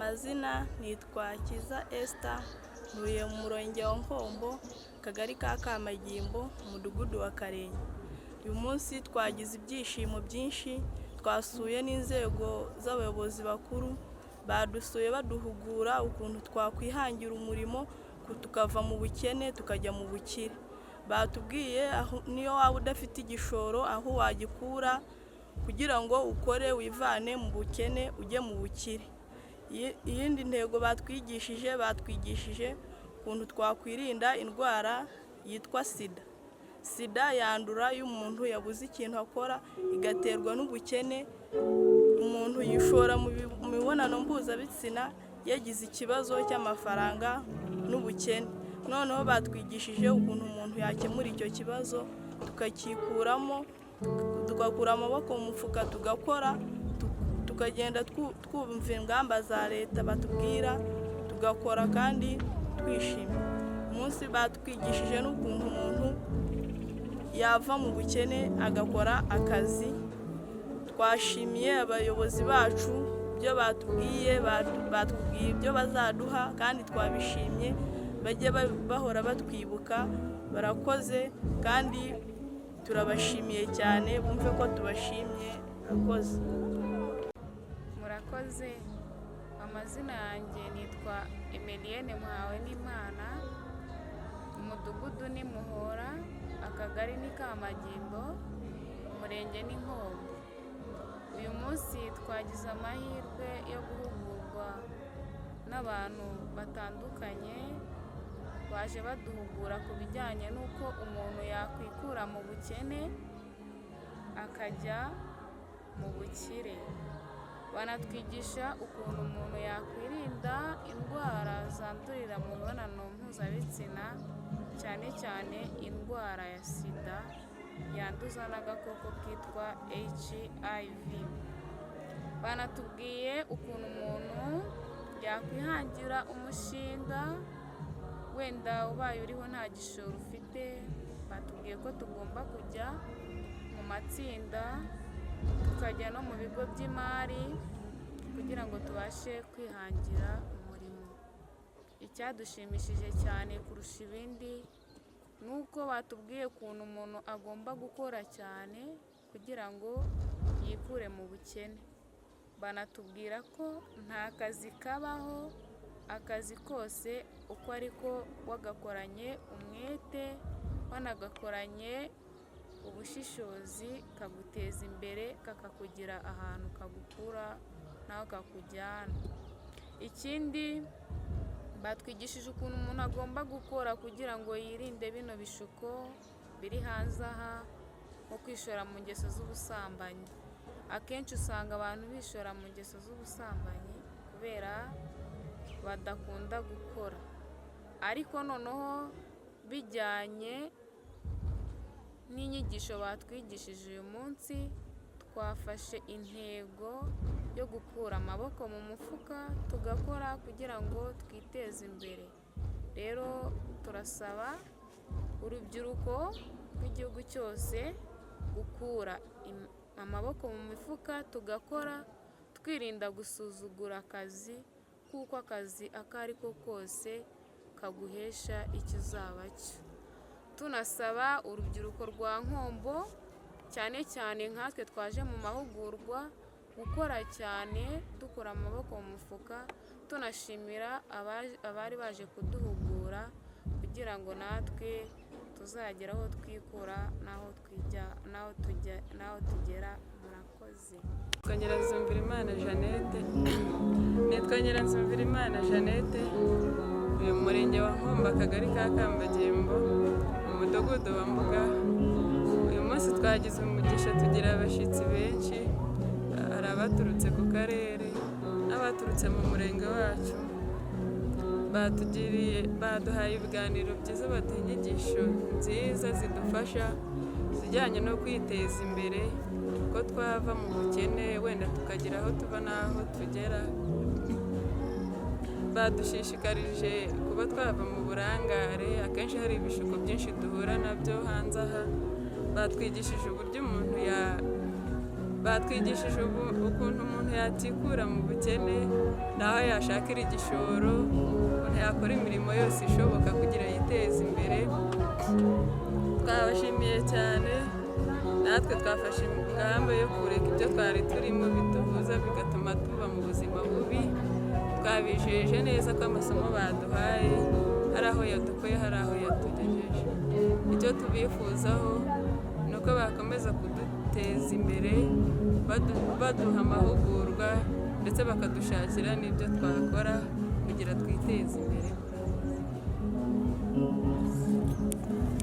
Amazina nitwa Kiza Esther, ntuye mu murenge wa Nkombo, akagari ka Kamagimbo, umudugudu wa Karenge. Uyu munsi twagize ibyishimo byinshi, twasuye n'inzego z'abayobozi bakuru, badusuye baduhugura ukuntu twakwihangira umurimo, tukava mu bukene tukajya mu bukire. Batubwiye aho niyo waba udafite igishoro aho wagikura kugira ngo ukore wivane mu bukene ujye mu bukire. Iyindi ntego batwigishije ukuntu twakwirinda indwara yitwa SIDA. SIDA yandura iyo umuntu yabuze ikintu akora, igaterwa n'ubukene, umuntu yishora mu mibonano mpuzabitsina yagize ikibazo cy'amafaranga n'ubukene. Noneho batwigishije ukuntu umuntu yakemura icyo kibazo, tukacyikuramo, tugakura amaboko mu mufuka tugakora, tukagenda twumva ingamba za leta batubwira, tugakora kandi twishimye. Umunsi batwigishije n'ukuntu umuntu yava mu bukene agakora akazi. Twashimiye abayobozi bacu ibyo batubwiye, batubwiye ibyo bazaduha kandi twabishimye, bajye bahora batwibuka, barakoze kandi turabashimiye cyane, bumve ko tubashimye, murakoze. Murakoze, amazina yanjye nitwa Emilienne Muhawenimana, umudugudu ni Muhora, akagari ni Kamagimbo, umurenge ni Nkombo. Uyu munsi twagize amahirwe yo guhugurwa n'abantu batandukanye, baje baduhugura ku bijyanye n'uko umuntu yakwikura mu bukene akajya mu bukire. Banatwigisha ukuntu umuntu yakwirinda indwara zandurira mu mibonano mpuzabitsina, cyane cyane indwara ya SIDA yanduza n'agakoko kitwa HIV. Banatubwiye ukuntu umuntu yakwihangira umushinga, wenda ubaye uriho nta gishoro ufite, batubwiye ko tugomba kujya mu matsinda, tukajya no mu bigo by'imari kugira ngo tubashe kwihangira umurimo. Icyadushimishije cyane kurusha ibindi ni uko batubwiye ukuntu umuntu agomba gukora cyane kugira ngo yikure mu bukene. Banatubwira ko nta kazi kabaho, akazi kose uko ariko wagakoranye umwete, wanagakoranye ubushishozi, kaguteza imbere, kakakugira ahantu kagukura n'aho kakujyana. Ikindi batwigishije ukuntu umuntu agomba gukora kugira ngo yirinde bino bishuko biri hanze aha, nko kwishora mu ngeso z'ubusambanyi. Akenshi usanga abantu bishora mu ngeso z'ubusambanyi kubera badakunda gukora, ariko noneho bijyanye n'inyigisho batwigishije uyu munsi, twafashe intego yo gukura amaboko mu mufuka tugakora kugira ngo twiteze imbere. Rero turasaba urubyiruko rw'igihugu cyose gukura amaboko mu mifuka tugakora, twirinda gusuzugura akazi, kuko akazi ako ari ko kose kaguhesha icyo uzaba cyo. Tunasaba urubyiruko rwa Nkombo, cyane cyane nkatwe twaje mu mahugurwa, gukora cyane dukura amaboko mu mufuka, tunashimira abari baje kuduhugura kugira ngo natwe tuzagere aho twikura n'aho twijya n'aho tujya n'aho tugera. Murakoze. Nitwa Nyiranzumvirimana Jeannette, nitwa Nyiranzumvirimana Jeannette, uyu murenge wa Nkombo, akagari ka Kambagembo, umudugudu wa Mbuga. Uyu munsi twagize umugisha tugira abashyitsi benshi, hari abaturutse ku karere n'abaturutse mu murenge wacu, batugiriye baduhaye ibiganiro byiza, baduha inyigisho nziza zidufasha zijyanye no kwiteza imbere, ko twava mu bukene wenda tukagira aho tuva n'aho tugera. Badushishikarije kuba twava mu burangare, akenshi hari ibishuko byinshi duhura nabyo hanze aha. Batwigishije uburyo umuntu Batwigishije ukuntu umuntu yatikura mu bukene, n'aho yashakira igishoro, ukuntu yakora imirimo yose ishoboka kugira yiteze imbere. Twabashimiye cyane, natwe twafashe ingamba yo kureka ibyo twari turimo bitubuza bigatuma tuba mu buzima bubi. Twabijeje neza ko amasomo baduhaye hari aho yadukuye, hari aho yatugejeje. Icyo tubifuzaho ni uko bakomeza kuduteza imbere, baduha amahugurwa ndetse bakadushakira n'ibyo twakora kugira twiteze imbere.